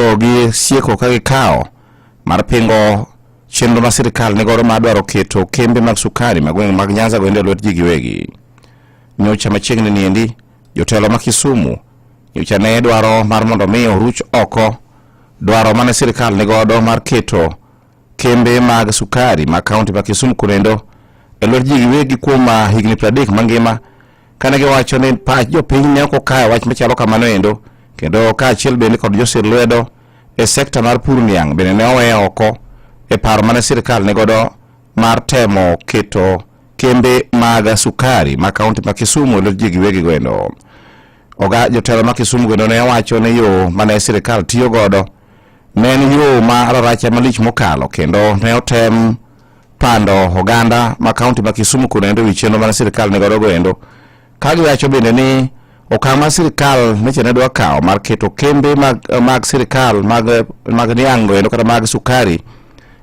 koro gisieko ka gikawo mar pingo chenro ma sirikal ni godo mar dwaro keto kembe mag sukari mag gwenge mag Nyanza goendo e lwet ji giwegi. Nyocha machiegni niendi jotelo ma Kisumu nyocha ne dwaro mar mondo mi oruch oko dwaro mane sirikal ni godo mar keto kembe mag sukari ma kaunti ma Kisumu kunendo e lwet ji giwegi kuom higni 30 mangima kane giwacho ni pach jopiny ne ok okayo wach machalo kamano endo kendo kaachiel bende kod josir lwedo e sekta mar pur niang' bende ne owe oko e paro mane sirikal ni godo mar temo keto kembe mag sukari ma kaunti ma Kisumu e lwet ji giwegi goendo. Oga jotelo ma Kisumu kendo ne wacho ni yo mane sirikal tiyo godo ne en yo ma raracha malich mokalo kendo ne otem pando oganda ma kaunti ma Kisumu kuno endo wi chenro mane sirikal ni godo goendo ka giwacho bende ni okang' ma sirikal neche ne dwa kawo mar keto kembe mag, mag sirikal mag, mag niang' goendo kata mag sukari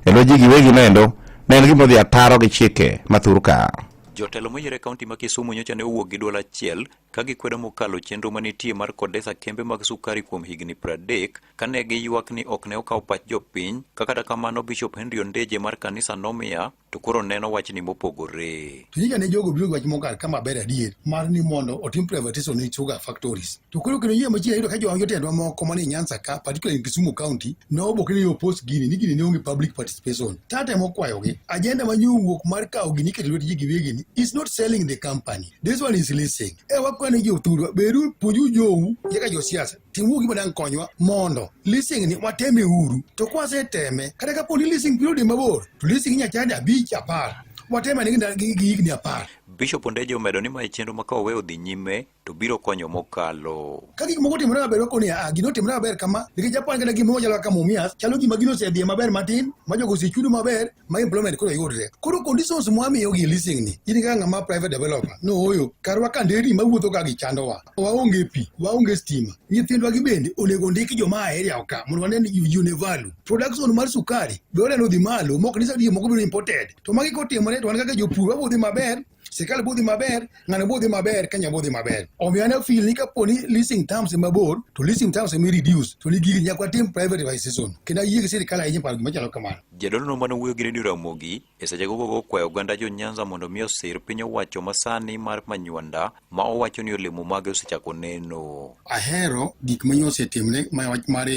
e lwet ji giwegi noendo ne en gima odhi ataro gi chike ma thur ka. Jotelo moyier e kaunti ma Kisumu nyocha ne owuok gi duol achiel ka gikwedo mokalo chenro manitie mar kodesa kembe mag sukari kuom higni 30 kane giywak ni ok ne okaw pach jopiny ka kata kamano Bishop Henry Ondeje mar kanisa Nomia to koro neno wachni mopogore. To nyicha ne jogo biro gi wach mokar kama ber adier mar ni mondo otim privatization ne sugar factories. To koro kendo yie machiegni ayudo ka jo jotendwa moko manie Nyanza ka, particularly in Kisumu County, ne oboke ni oppose gini ni gini ne onge public participation. Tatemo kwayogi, agenda ma nyo owuok mar kawo gini iketo e lwet ji giwegi ni is not selling the company. This one is leasing. E wakwayo ni jothurwa, beru puonju jou kaka josiasa, timuru gima dang' konywa mondo leasing ni wateme uru. To kwaseteme, kata kapo ni leasing biro dhi mabor, to leasing inyalo charge 5 10. Wateme ane gi higni 10. Bishop Ondeje omedo ni mae chenro ma ka owe odhi nyime to biro konyo mokalo. Ka gik moko otimore maber wako ni ah, gino otimore maber kama nikech Japan kata gimoro chalo kaka Mumias chalo gima gino osedhiye maber matin ma jogo osechudo maber ma employment koro yudre. Koro conditions mwamiyo gi leasing ni in kaka ng'ama private developer no oyo karwa ka nderni mawuotho ka gichandowa waonge pi waonge stima nyithindwa gi bende onego ndik joma a area ka mondo wane ni ji one value production mar sukari be waneno dhi malo mok ni sadi moko biro imported to magi kotimore to wan kaka jopur wabiro dhi maber sirkal bo dhi maber ng'ano bo dhi maber Kenya bo dhi maber omiyo an feel ni kapo ni leasing terms ema bor to leasing terms ema reduce to ni gigi nyaka watim privatization kendo ayie gi sirkal ahinya paro gima chalo kamano. Jadolono mane owuoyo gi Radio Ramogi e sechego gogo okwayo oganda jo Nyanza mondo mi osir piny owacho masani mar Manywanda ma owacho ni olemo mage osechako neno. Ahero gik ma nyocha osetimre ma wach mar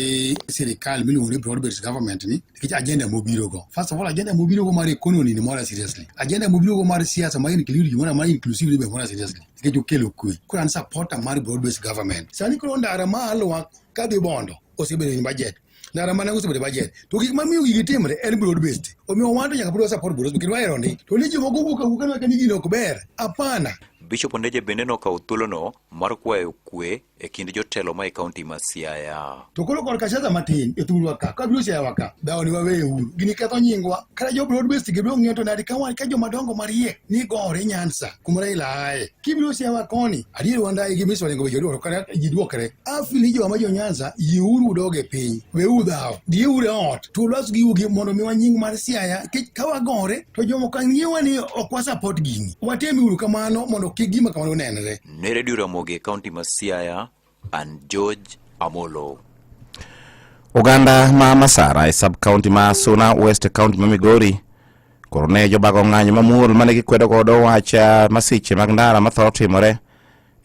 sirkal miluongo ni broad based government ni nikech agenda mobiro go. First of all, agenda mobiro go mar economy ni mora seriously. Agenda mobiro go mar siasa ma include gimoro ma inclusive be mora seriously nikech okelo kwe. Koro an supporter mar broad based government. Sani koro ndara ma alwa kadhi Bondo osebedo in budget. Ndara mana osebedo budget. To gik mamiyo gigi timre en broad based. Omiyo wan to nyaka pod wa support broad based kendo wahero ndi. To ni jomoko wuok awuoka ni gino ok ber. Hapana. Bishop Ondeje bende nokawo thuolono mar kwayo kwe e kind jotelo ma e kaunti ma Siaya. To koro korka siasa matin e thurwa ka, ka biro Siaya ka, dhawo ni waweyo uru. Gini ketho nyingwa. Kata jo broad based gi biro ng'iyo to nadi ka wan ka joma dongo mariek ni gore Nyanza kuma Raila aye. Kibiro Siaya koni, adier wandayi gi Miss Orengo be jodwaro kata ji dwokre. Afil ni joma jo Nyanza yieuru udog e piny. Weuru dhawo. Dhiuru e ot. To ulos giugi mondo miwa nying mar Siaya. Nikech ka wagore to jomoko ng'iyowa ni ok wa support gini. Watem uru kamano mondo kik gima kamano onenre. Ne Radio Ramogi e kaunti ma Siaya, an George Amolo. Oganda ma Masara e sub county ma Suna West e county ma Migori koro ne jobago ng'anyo mamuol mane gikwedo godo wach masiche mag ndara mathoro timore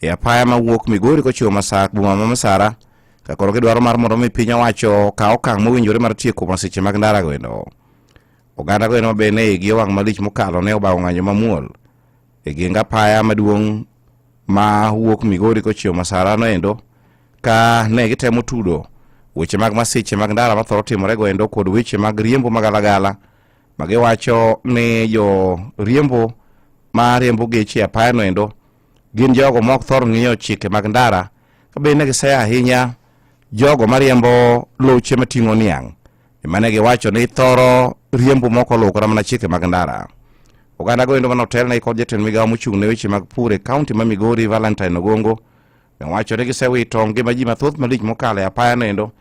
e apaya mawuok Migori kochiwo Masak boma ma Masara ka koro gidwaro mar mondo mi piny owacho okaw okang' mowinjore mar tieko masiche mag ndara goendo. Oganda goendo ma bende igi owang' malich mokalo ne obago ng'anyo mamuol e geng apaya maduong' ma wuok Migori kochiwo Masara noendo ka ne gitemo tudo weche mag masiche mag ndara mathoro timore goendo kod weche mag riembo magalagala ma giwacho ni jo riembo ma riembo geche e apaya noendo gin jogo ma ok thor ng'iyo chike mag ndara ka bende giseyo ahinya jogo mariembo loche mating'o niang' mane giwacho ni thoro riembo moko oluwo kata mana chike mag ndara. Oganda go endo mane otelne kod jatend migawo mochung' ne weche mag pur e kaunti ma Migori Valentine Ogongo ne wacho ni gisewito ngima ji mathoth malich mokalo e apaya noendo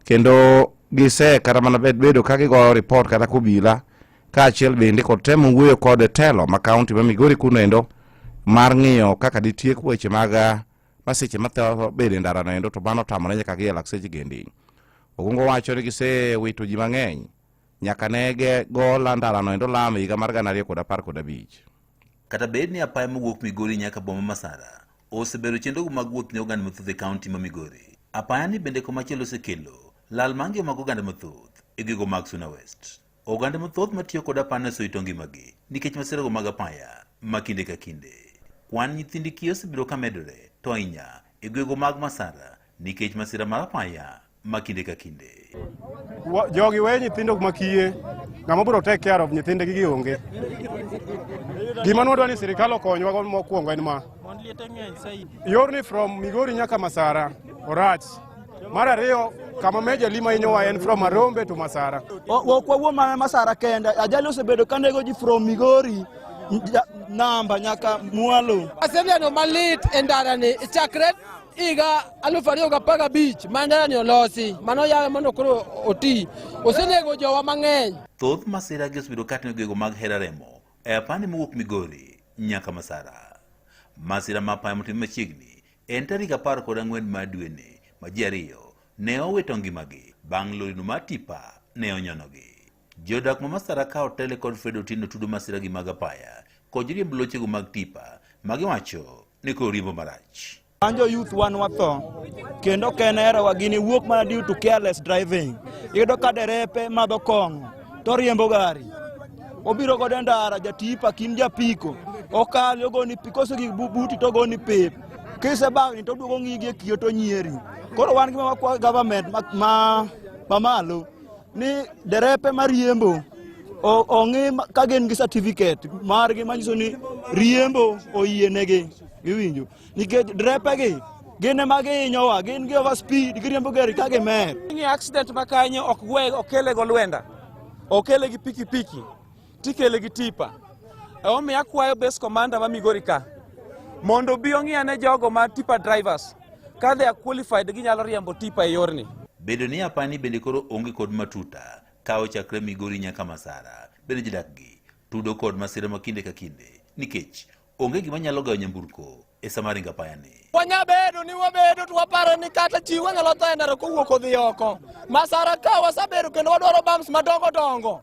kendo gise kata mana bedo ka gigoyo ripot kata kobila kaachiel bende kod temo wuoyo kod telo ma kaunti ma Migori kuno endo mar ng'iyo kaka ditiek weche mag masiche mathoro bedo e ndara noendo to mano otamore nyaka gi e lak seche gendi. Ogungo wacho ni gisewito ji mang'eny nyaka ne go ndarano endo lam e higa mar 2015. Kata bed ni apaya mowuok Migori nyaka boma Masara osebedo chenro mag wuoth ne oganda mathoth e kaunti ma Migori. Apaya ni bende komachielo osekelo lal mar ngima mag oganda mathoth e gwenge mag Suna West. Oganda mathoth matiyo kod apaya osewito ngimagi nikech masirago mag apaya ma kinde ka kinde. Kwan nyithind kiye osebedo ka medore to ahinya e gwenge mag Masara nikech masira mar apaya ma kinde ka kinde. Jogi weyo nyithindo ma kiye, ng'ama biro take care of nyithindegi gi onge. Gima nwadwa ni sirikal okonywa go mokwongo en ma. Yorni from Migori nyaka Masara orach. Mar ariyo, kama meja lima hinyowa en from Arombe to Masara. Ok wawuo mana Masara kende, ajali osebedo ka nego ji from Migori namba nyaka mwalo. Aseneno malit e ndarani chakre higa 2015 ma ndarani olosi, mano yawe mondo koro oti, osenego jowa mang'eny. Thoth masira gi osebedo ka timo gwenge mag Hera Remo e apani mowuok Migori nyaka Masara. Masira ma apaya motim machiegni en tarik 14 mar dweni ma ji ariyo ne owito ngimagi bang' lorino mar tipa ne onyonogi. Jodak ma Masara ka otele kod Fred Otieno tudo masira gi mag apaya kod joriemb lochego mag tipa ma giwacho ni koro riembo marach. Wan jo youth wan watho kendo ok en herawa gini wuok mana due to careless driving. Iyudo ka derepe madho kong'o to riembo gari. Obiro godo e ndara jatipa kin japiko okali ogoni pi kose gik buti to ogoni pip. Kisebagni to oduogo ng'iyi gi e kio to onyieri. Koro wan gima wakwayo government mamalo ni derepe mariembo ong'i ka gin gi certificate margi manyiso ni riembo oyienegi. Iwinjo? Nikech derepe gi gin ema gihinyowa, gin gi over speed, giriembo gari ka gimer. Ni accident ma kanyo ok gwe okele go lwenda, okele gi pikipiki, tikele gi tipa. Emomiyo akwayo base commander ma Migori ka mondo obi ong'i ane jogo ma tipa drivers ka they are qualified ginyalo riembo tipa e yorni. Bedo ni apani bende koro onge kod matuta ka ochakre Migori nyaka Masara, bende jodak gi tudo kod masira ma kinde ka kinde nikech onge gima nyalo gayo nyamburko e sama ringo apaya ni. Wanyabedo ni wabedo to waparo ni kata chi wanyalo tho e ndara kowuok odhi oko. Masara ka wasebedo kendo wadwaro bumps madongo dongo.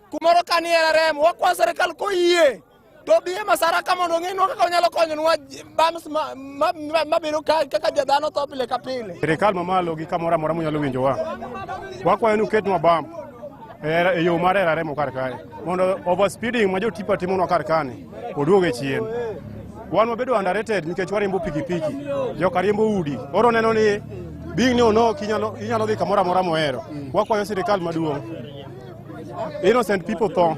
Kumoro ka ni RRM wakwa sirikal koyie to bi e Masara ka mondo ong'enwa kaka onyalo konyonwa bumps mabedo kaka jadhano tho pile ka pile. Sirikal mamalo gi kamoro amora munyalo winjowa. Wakwayo ni uketnwa bump e yo mar RRM kar kae mondo overspeeding ma jotipa timonwa kar kani oduog e chien. Wan wabedo underrated nikech wariembo pikipiki, joka riembo udi. Koro neno ni being ni onok inyalo dhi kamoro amora mohero. Wakwayo sirikal maduong'. Innocent people tho.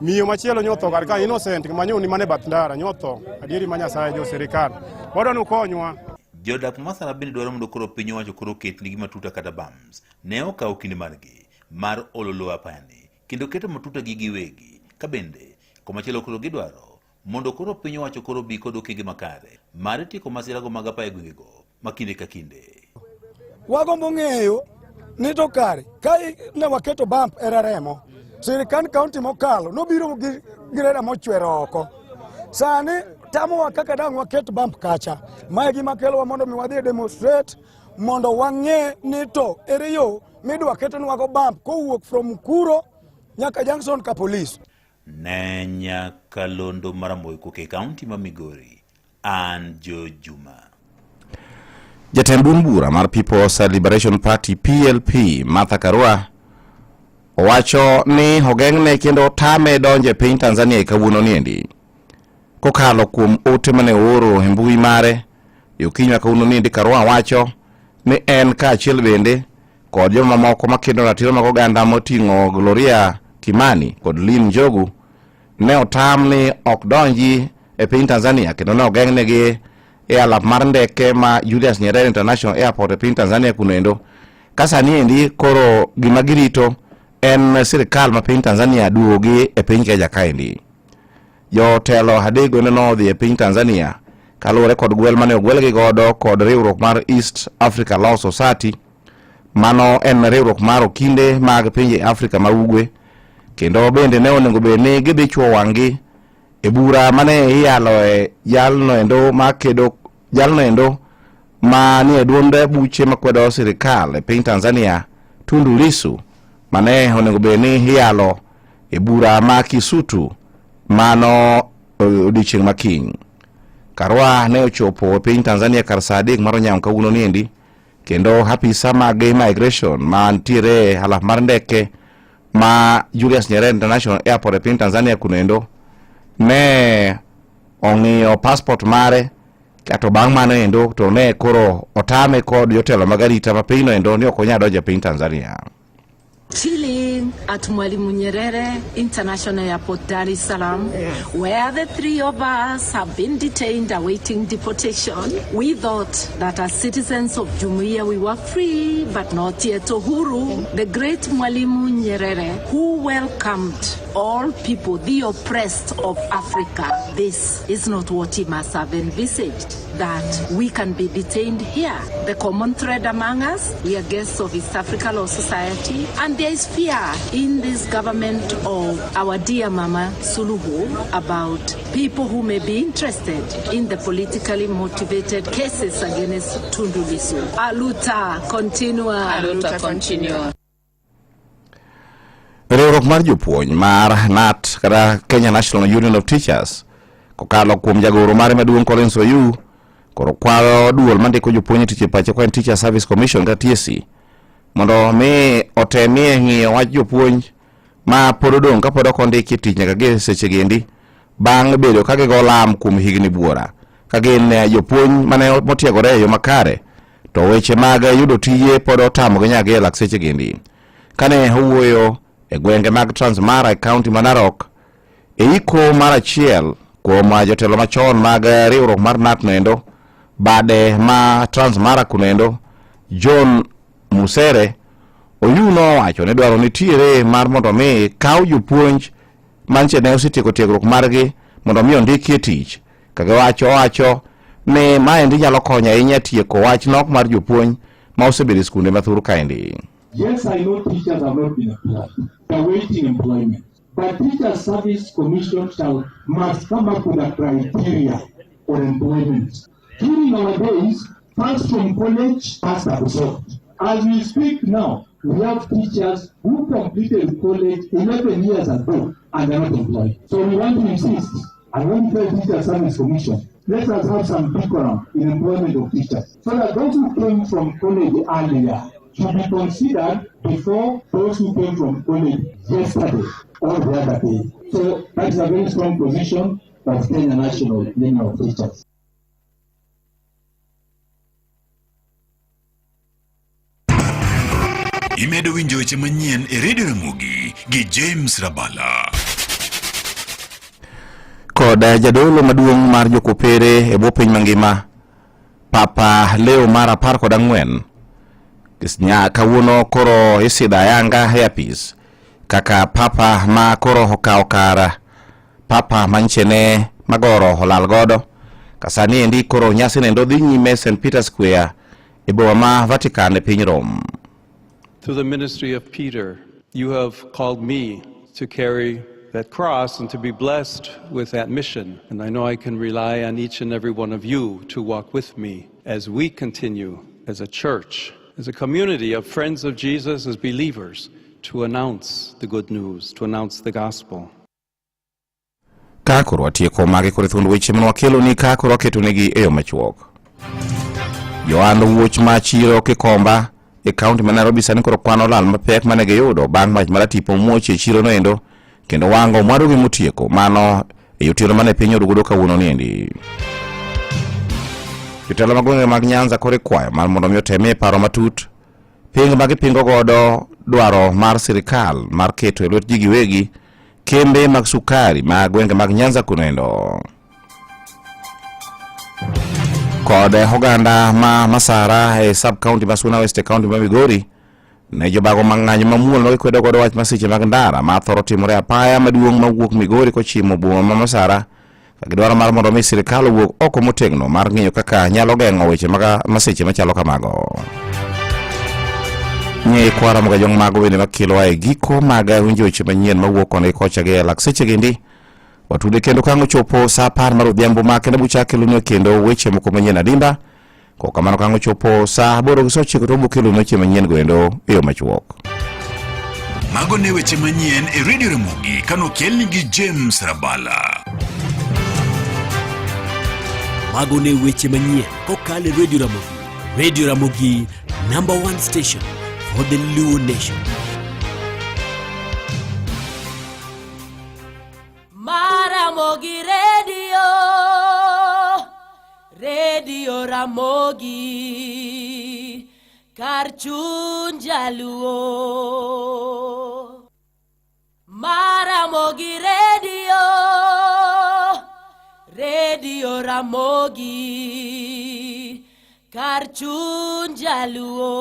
Miyo machielo nyo tho kar ka innocent manyo ni mane bath ndara nyo tho. Adieri ma Nyasaye jo sirikal. Wadwa ni ukonywa. Jodak ma Masara bende dwaro mondo koro piny owacho koro oketnigi matuta kata bams ne okawo kinde margi mar olo lowo apayani kendo keto matuta gi giwegi ka bende komachielo koro gidwaro mondo koro piny owacho koro bi kod okenge makare mar tieko masirago mag apaya e gwengego ma kinde ka kinde. Wagombo ng'eyo ni to kare ka ne waketo bump e Raremo, sirikand kaunti mokalo nobiro gi greda mochwero oko. Sani tamowa kaka dang' waket bump kacha. Mae gima kelowa mondo mi wadhi demonstrate mondo wang'e ni to ere yo midwa ketnwago bump kowuok from Mukuro nyaka junction ka police. Ne nyakalondo mar Koke kaunti ma Migori, an Jo Juma. Jatend duond bura mar People's Liberation Party PLP Martha Karua owacho ni ogeng'ne kendo tame donjo e piny Tanzania e kawuono niendi kokalo kuom ote mane ooro e mbui mare e okinyi ma kawuono niendi. Karua wacho ni en kaachiel bende kod jomamoko makedo ratiro mag oganda moting'o Gloria Kimani kod Lynn Njogu ne otam ni ok donji e piny Tanzania kendo ne ogeng'negi e alap mar ndeke ma Julius Nyerere International Airport e piny Tanzania kunoendo. Ka sani endi koro gima girito en sirikal ma piny Tanzania duogi e piny Kenya kaendi. Jotelo adekgo ne nodhi e piny Tanzania kaluwore kod gwel mane ogwelgi godo kod riwruok mar East Africa Law Society. Mano en riwruok mar okinde mag pinje Afrika ma ugwe kendo bende ne onego bed ni gidhi chuo wang'gi e bura mane iyalo e jalno endo ma kedo jalno endo ma nie duond buche makwedo sirikal e piny Tanzania. Tundu Lissu mane onego bed ni iyalo e bura ma Kisutu mano odiechieng' ma kiny. Karua ne ochopo e piny Tanzania kar saa 3 mar onyango kawuono niendi kendo apisa mag immigration mantiere e alaf mar ndeke ma Julius Nyerere International Airport e piny Tanzania kunoendo ne ong'iyo passport mare kato bang' mano endo to ne koro otame kod jotelo mag arita ma pinyno endo ni ok onyal donjo e piny Tanzania. Chilling at Mwalimu Nyerere International Airport, Dar es Salaam, where the three of us have been detained awaiting deportation. We thought that as citizens of Jumuiya we were free, but not yet Uhuru. The great Mwalimu Nyerere, who welcomed all people, the oppressed of Africa. This is not what he must have envisaged, that we can be detained here. The common thread among us, we are guests of East Africa Law Society, and there is fear in this government of our dear Mama Suluhu about people who may be interested in the politically motivated cases against Tundu Lissu. Aluta continua. Aluta continua. Riwruok mar jopuonj mar KNUT kata Kenya National Union of Teachers kokalo kuom jagoro mare maduong' Collins Oyuu koro kwayo duol mandiko jopuonj e tich e pacho ka en Teacher Service Commission kata TSC mondo mi otemie ng'iyo wach jopuonj ma pod odong' kapod ok ondiki e tich nyaka gie sechegi endi bang' bedo ka gigo lam kuom higni buora ka gin eh, jopuonj mane motiegore e yo makare to weche mag yudo tije pod otamogi nyaka gie lak sechegi endi. Kane owuoyo e gwenge mag Transmara e kaunti ma Narok e iko mar achiel kuom eh, jotelo machon mag eh, riwruok mar KNUT noendo bade ma Transmara kunoendo John Musere Oyuu nowacho ni dwaro nitiere mar mondo mi kaw jopuonj manche ne osetieko tiegruok margi mondo mi ondiki e tich ka giwacho owacho ni maendi nyalo konyo ahinya tieko wach nok mar jopuonj ma osebedo e skunde ma thur kaendi. Yes, I know teachers have not been employed. They're waiting employment. But Teacher Service Commission shall must come up with a criteria for employment. During our days, first from college, first absorbed. As we speak now, we have teachers who completed college 11 years ago and are not employed. So we want to insist, I want to tell Teacher Service Commission, let us have some decorum in employment of teachers, so that those who came from college earlier should be considered before those who came from college yesterday or the other day. So that is a very strong position of Kenya National Union of Teachers. Imedo winjo weche manyien e redio Ramogi gi James Rabala. Kod jadolo maduong' mar jokopere e bwo piny mangima Papa Leo mar 14 kawuono koro isidho ayanga e apis kaka papa ma koro okawo kar papa manche ne magoro olal godo kasani endi koro nyasi nendo dhi nyime St Peter Square e boma ma Vatican e piny Rome. Through the ministry of Peter, you have called me to carry that cross and to be blessed with that mission. And I know I can rely on each and every one of you to walk with me as we continue as a church, as a community of friends of Jesus, as believers, to announce the good news, to announce the gospel. Ka koro watieko magi koro thuond weche mane wakeloni ka koro waketonegi e yo machuok. Johand wuoch ma chiro Kikomba e kaunti ma Nairobi sani koro kwano lal mapek mane giyudo bang' mach maratipo muoch e chiro noendo kendo wango mwandugi motieko mano e otieno mane piny orugodo kawuono niendi. Jotelo mag gwenge mag Nyanza koro ikwayo mar mondo mi otemie paro matut ping ma gipingo godo dwaro mar sirikal mar keto e lwet ji giwegi kembe mag sukari ma gwenge mag Nyanza kunoendo. Kod oganda ma Masara e sub county ma Suna West e county ma Migori ne jobago mang'anyo mamuol ma gikwedo godo wach masiche mag ndara ma thoro timore apaya maduong' mawuok Migori kochimo boma ma Masara ka gidwaro mar mondo mi sirikal owuog oko motegno mar ng'iyo kaka nyalo geng'o weche mag masiche machalo kamago. Ng'e kwara mga jong mago bende makelowa e giko mag winjo weche manyien mawuok koni gi kocha gi e lak seche gendi. Watude kendo ka ang' ochopo saa 10 mar odhiambo ma kendo buchak kelonwa kendo weche moko manyien adimba. Kokamano kang' ochopo saa 8:09 to wabiro kelo weche manyien goendo e yo machuok. Mago ne weche manyien e Radio Ramogi kanokelni gi James Rabala. Mago ne weche manyien kokalo e Radio Ramogi. Radio Ramogi, number one station for the Luo Nation. Maramogi Radio, Radio Ramogi, kar chuny jaluo. Maramogi Radio, Radio Ramogi, kar chuny jaluo.